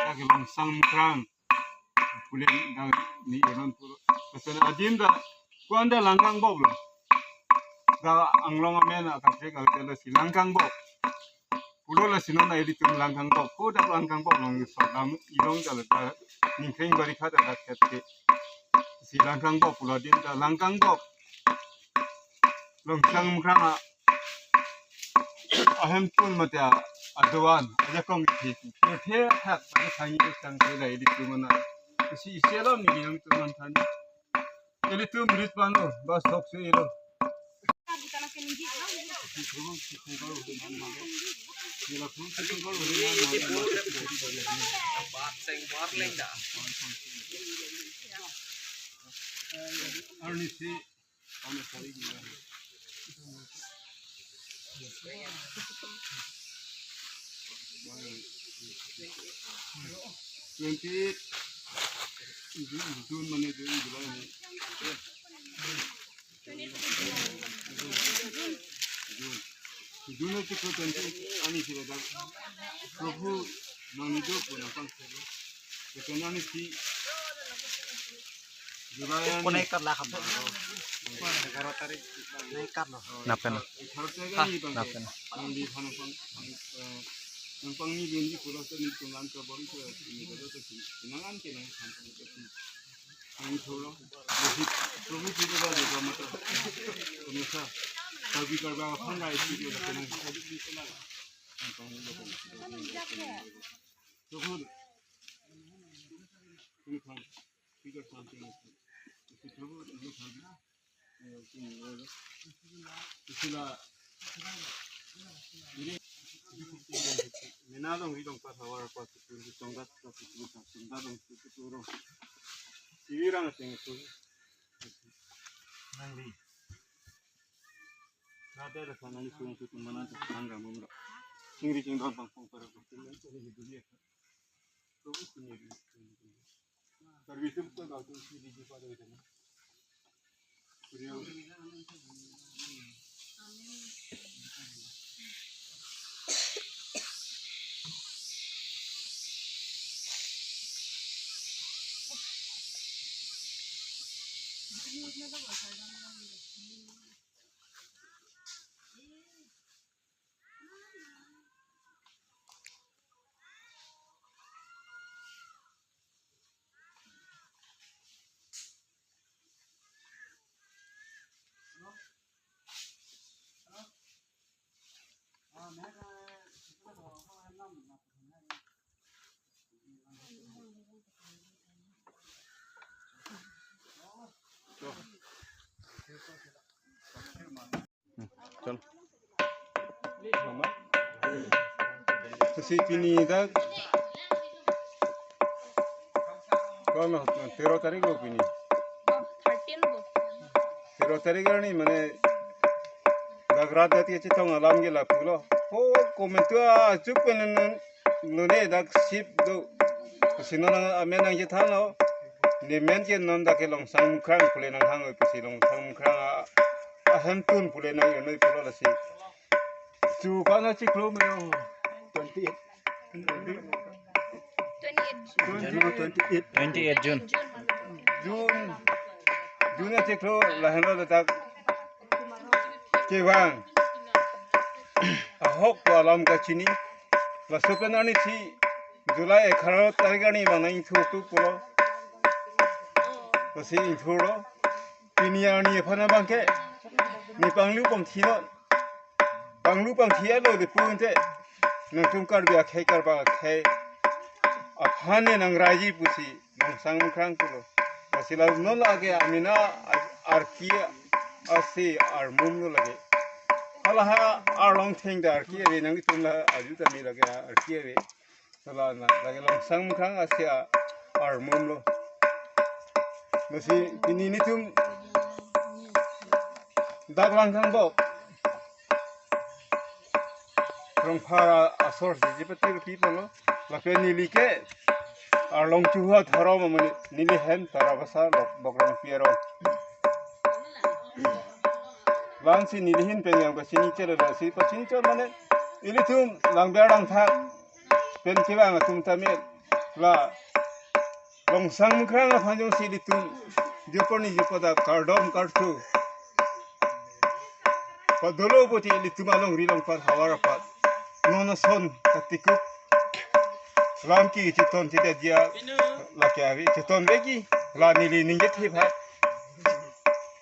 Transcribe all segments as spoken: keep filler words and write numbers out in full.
Lake Longsang Mukrang. Kulen dang ni eman puro. Pesan adim da kuan da Langkangbok lo. Da Anglong amen a kaprek a da si Langkangbok. Pulo lasi non ilitum Langkangbok. Ko da Langkangbok long so dam ilong da da ningkreng bari kha da da khet ke. Si Langkangbok pulo adim da Langkangbok. Longsang Mukrang a ahemtun mate adovan ajakong ithi. Kethe hak adi thangi sang ke la ilitum mana. Si isi alam ni yang tuman than. Ilitum rit pano bas sok se ilo. Arnisi twenty eight June, June mane June, July mane. June. June chiklo twenty eight arni si ladak Prabhu nangli do pu nangpang selo. Kepen arni si July arni. Kone ikat la kham. Egaroh tarik. Kone ikat lo. Napen. Egaroh tarik arni bang. Napen. Nangli phan nangpang, eh, nangpangni benji pulo sa ni tungan ka bori ko ini bedo to si. Nangan ke nang phan nang thuro. Rohit, Rohit itu dah juga mata. Pemirsa, Karbi Karbi apa nggak itu dia dah kena. Rohit, ini kan, ini kan something. Itu Rohit, ini kan. Isila. Ini, mina dong, idong pas hawar pas itu, di tongkat, pas itu, pas tongkat dong, itu, itu dong. Iwi rang sing itu. Nangli. Rada rasa nangli suang sutung mana tuh, tangga mumra. Singri sing dong pang pang para kutu, ini dulu ya. Tuh, ini dulu. Service itu kalau tuh, sini di pada itu. Chalo. Lasi pini dak, kono, tero tarik lo pini. Thirteen bo. Tero tarik arni mane dak rat dak chetong alam ke lapulo. Ho, komentu achup pen lone dak sip do. Sino nang amen nangchethanlo. Ne men ke non dak ke Longsang Mukrang pule nanghang oi pusi Longsang Mukrang a, ahemtun pule nang-ir noi pulo lasi. Chu pana chiklo me twenty eight. Twenty eight. Twenty eight. Twenty eight June. June. June chiklo lahenlo ladak. Kevang. Ahok ko alam kachini. Laso pen arni si July egaroh tarik arni bang nang ingthur tu pulo. Lasi ingthurlo. Pini arni aphan abang ke. Ne panglu pangthi non. Panglu pangthi alo de pun te. Nangtum Karbi akhei Karbak akhei aphan ne nangraiji pusi Longsang Mukrang pulo. Lasi la non lake amena arki ase armum lo lake. Halaha arlong theng da arki ave nangtum la aju tame lake arki ave. Sala na lake Longsang Mukrang ase armum lo. Lasi pini netum dak Langkangbok. Phara asor siji pati pi panglo. Lapen neli ke Arlong Chuha Dharam amonit, neli hem Tarabasa Lok Bokrong Piaro. Langsi neli hin pen yang kachini chelo, lasi kachini chelo mane ilitum langbiar langthak pen kevang atum tame la Longsang Mukrang aphan jongsi ilitum jopor ni jopoda kardom karthu padolo poti ilitum alongri alongpat havar apat non ason katikuk lam ke chiton tidak dia lake ave chiton begi la neli ningje thip ha.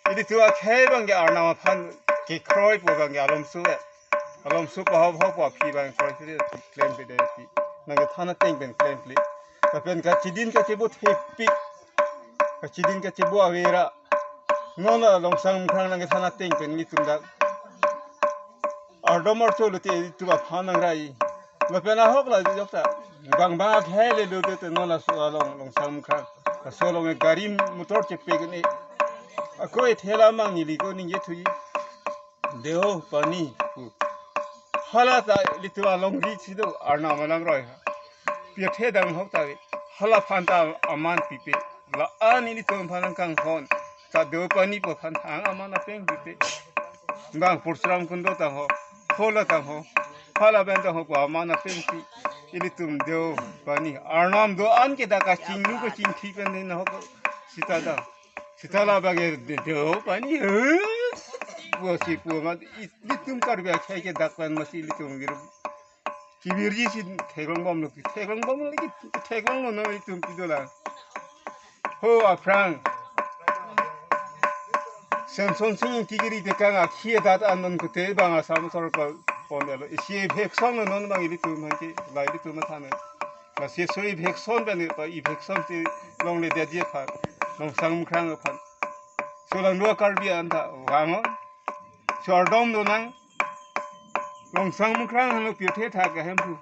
Ilitum akhei abang ke Arnam aphan kekroi pu abang ke alomso ve. Alomso pahop hop aphi abang kroi suri klem pe dei pi. Nangkethan ateng pen klem ple. Lapen kachidin kachibo thepi. Kachidin kachibo avera. Non la Longsang Mukrang nangkethan ateng pen ilitum dak ardom archo lote ilitum aphan nangrai. Lapen ahok la jokta. Bang bang akhei le lote non laso along Longsang Mukrang. Laso along gari motor chepe kene. Ako ethela mang neli ko ningje thuji. Deo pani pu. Hala ta ilitum alongri chido Arnam alangroi. Pirthe dang hok ta ve. Hala phan ta aman pipe. La-an ilitum aphan nangkanghon. Ta deo pani pu aphan thang aman apeng pipe. Bang Pursuram Kundo tang ho. Hola tang ho. Hala pen tang ho pu aman apeng pi. Ilitum deo pani. Arnam do-an ke dak kachinglu kachingthi pen din ho sita da. Sita labang ke de-, deo pani. He. Pusi pu ma ilitum Karbi akhei ke dak pen masi ilitum vir. Kivirji si theklong bomlo, theklong bomlo ki theklonglo non ilitum kidola. Ho aphrang Semsonsing Ingti kiri tekang akhei adat anon kute bang Assam sorkar pon elo. Isi eviction non bang ilitum hangke, la ilitum matha ne. Lasi so eviction pen pa eviction si longle dia dia phan. Longsang Mukrang aphan. Solang dua Karbi anta vang-o. Chardom do nang. Longsang Mukrang hanu pirthe thak ahemphu.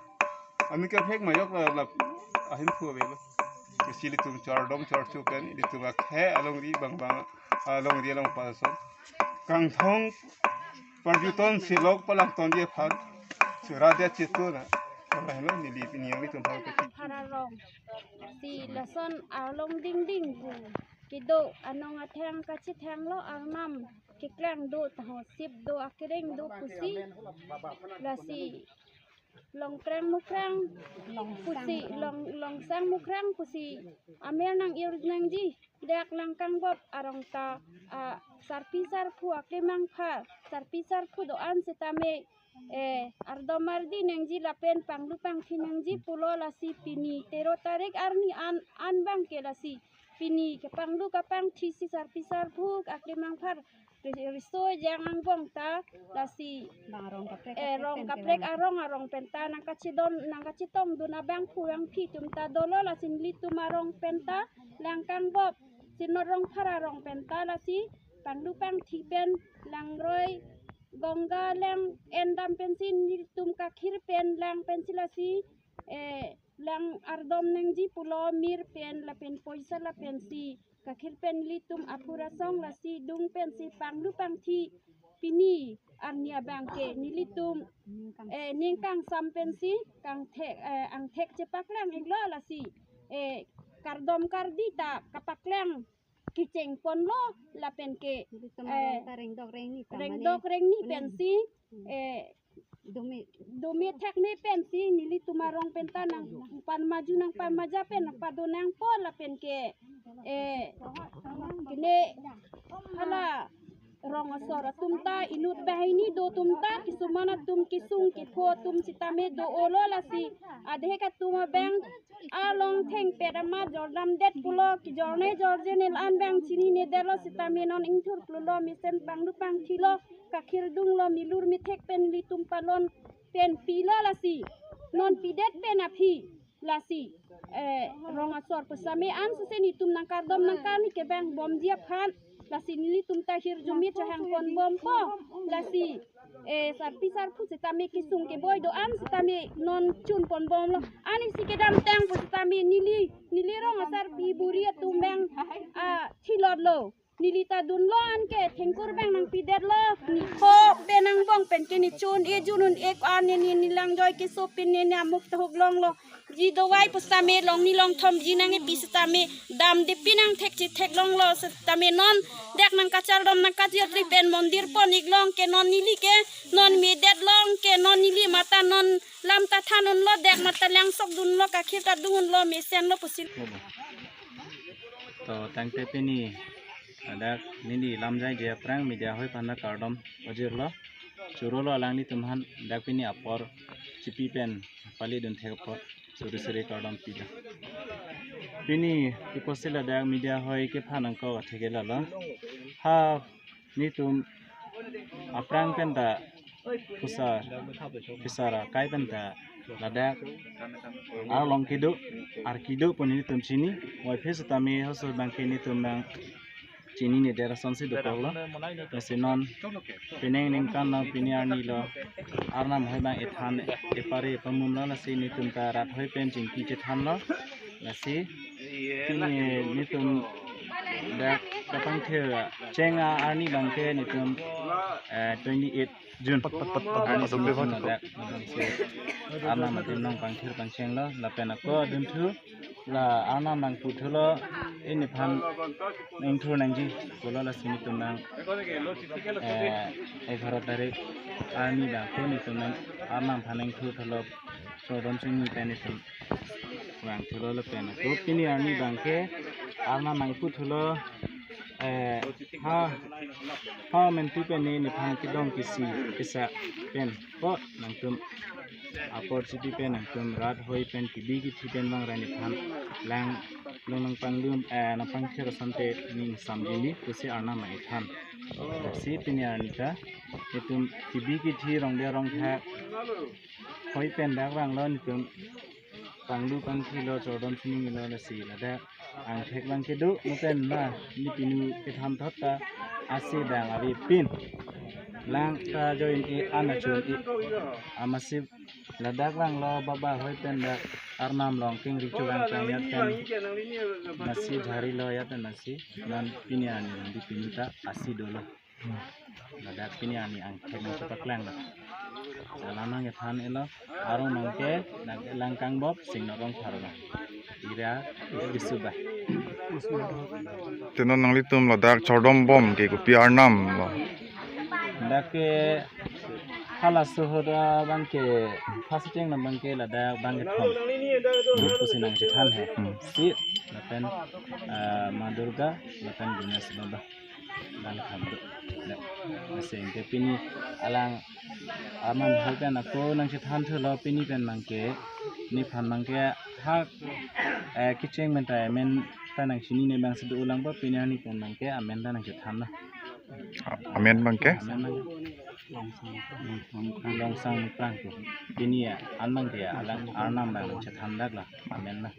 Ami kaprek majok la, la ahemphu avelo. Lasi ilitum chardom charcho pen ilitum akhei alongri bang bang alongri alongpat ason. Kangthong parjuton silok palangton dia phan. Sura dia chitu na. Kalau hanu neli pini yang ilitum phan kecil. Phara rong. Si lason along dingding pu. Kedo anong atheng kachithenglo Arnam keklem do taho sip do akereng do pusi lasi Longkrang Mukrang pusi Long Longsang Mukrang pusi amel nang-ir nangji dak nangkangbop arong ta a sarpi sarphu akemang pha sarpi sarphu do-an sitame eh ardom ardi nangji lapen panglu pangthi nangji pulo lasi pini tero tarik arni an an bang ke lasi pini kepanglu kapangthi si sarpi sarphu akemang pha ri-, riso jang angbong ta lasi Bang arong kaprek eh kaprek rong pen kaprek kevang. Arong arong pen ta nangkachidon nangkachitong dun abangphu bangphi atum ta dolo lasi nelitum arong pen ta langkangbop Sinot Rongphar arong pen ta lasi panglu pangthi pen langroi Ganga lang endam pensi nelitum kakhir pen lang pensi lasi eh lang ardom nangji pulo mir pen lapen poisa lapensi kakhir pen nelitum aphur asong lasi dung pensi panglu pangthi pini arni abang ke nelitum eh ning kangsam pensi kangthek eh angthek chepaklang iklo lasi eh kardom kardi ta kapaklang kecheng ponlo lapen ke Nelitum eh arong ta rengdok rengni ta mane rengdok rengni mane pensi eh dumi dumi thek ni pensi nelitum arong pen ta nangpan maju nangpan maja pen nangpado nangpo lapen ke eh kene hala rong asor atum ta inut banghini do atum ta kisuman atum kesung kepho atum sitame do-olo lasi adhek atum abang along thengpet amat jordamdet pulo kejorne jorje nel an bang chinine detlo sitame non ingthur plulo mesen panglu pangthilo kakhir dunglo milur mithek pen nelitum palon pen pilo lasi non pidet pen aphi lasi eh rong asor pusitame an sese nelitum nangkardom nangkarni kevang bomji aphan lasi nelitum ta hirjume chehang ponbompo lasi eh sarpi sarphu sitame kesung keboi do-an sitame non chun ponbomlo ani si kedamtang pusitame neli neli rong asarpi buri atum bang ah thilotlo neli ta dunlo anke thengkur bang nangpidetlo nikho benang bong Ke ne chun e jun un ek an ne ne ne lang joi keso pin ne ne amuk tahuk longlo. Ji dovai pusitame long ni long thom ji nangkepi sitame damde pin angthek chethek longlo sitame non dak nangkachardom nangkajirtri pen mondir pon ik long ke non neli ke non medet long ke non neli mata non lam ta than unlo dak mata langsok dunlo kakhir ta dun unlo mesen lo pusi. To tangte pini ladak neli lamjai dia aphrang media hoi aphan kardom ojirlo. Churolo alanglitum aphan dak pini apor chipi pen pali dun thek apot suri suri kardom pilo. Pini iposil ladak media hoi kephan angko thek lalo. Ha netum aphrang pen ta pusar pisara kai pen ta ladak arlong kedo ar kedo pon netum chini. Wai phe sitame hosur bangke netum bang chini ne dera sonsi dokoklo. Lasi non penang ningkan na pini arni lo arnam hoi bang ethan epare pamumlo lasi netum ta rat hoi pen chingki chethanlo. Lasi pini netum dak kapangthir cheng arni bangke netum eh, twenty eight June. Arni sini pun ada. Arnam adim nangpangthir pangchenglo lapen ako dunthu la arnam nangputhulo, neliphan ingthur nangji pulo lasi netum nang eh, egharo tarik arni bangke netum nang arnam aphan ingthurthulo. Chordom chingni pen netum vangthulo lapen ako pini arni bangke arnam nangputhulo. Eh, ha ha mentu pen ne nephan kedong kesi kesa pen ko nangtum apor chipi pen nangtum rat hoi pen kebi kethe pen bang ra nephan lang long nangpanglum eh nangpangthir asonte ning samjini pusi arnam nang-ethan. Si pini arni ta netum kebi kethe rong de rong tha hoi pen dak vanglo netum panglu pangthilo chordom chinilo lasi ladak angthek bangke do muten ma ne pinu kethan thot ta ase bang ave pin lang ta join e ana chun e amatsi ladak vanglo baba hoi pen dak arnam long kengri chulang chang yat pen masi jhari lo yat pen masi non pini arni di pinu ta ase dolo. Ladak pini arni angthek nangchepaklang lo. Alam nang-ethan elo arong nangke nang langkang bop sing norong tharlo. Ira isuba. Te non nanglitum ladak chordom bom ke kopi arnam lo? Dak ke halaso ahut abangke first cheng nang bangke ladak bangkethom. Pusi nangchethan he. Hmm. Shiv lapen ah, Ma Durga lapen Ganesh Baba. Bangkethom do. Dak. Lasi ke pini alang arnam hoi pen ako nangchethan thulo pini pen bangke nephan bangke ha eh, kecheng pen ta amen ta nangchinine bangsi do ulang ba pini arni pen bangke amen ta nangchethan na. A-, amen bangke? Amen bangke Longsang Prang ke. Pini ya an bangke ya alang arnam bang nangchethan dak la. Amen na.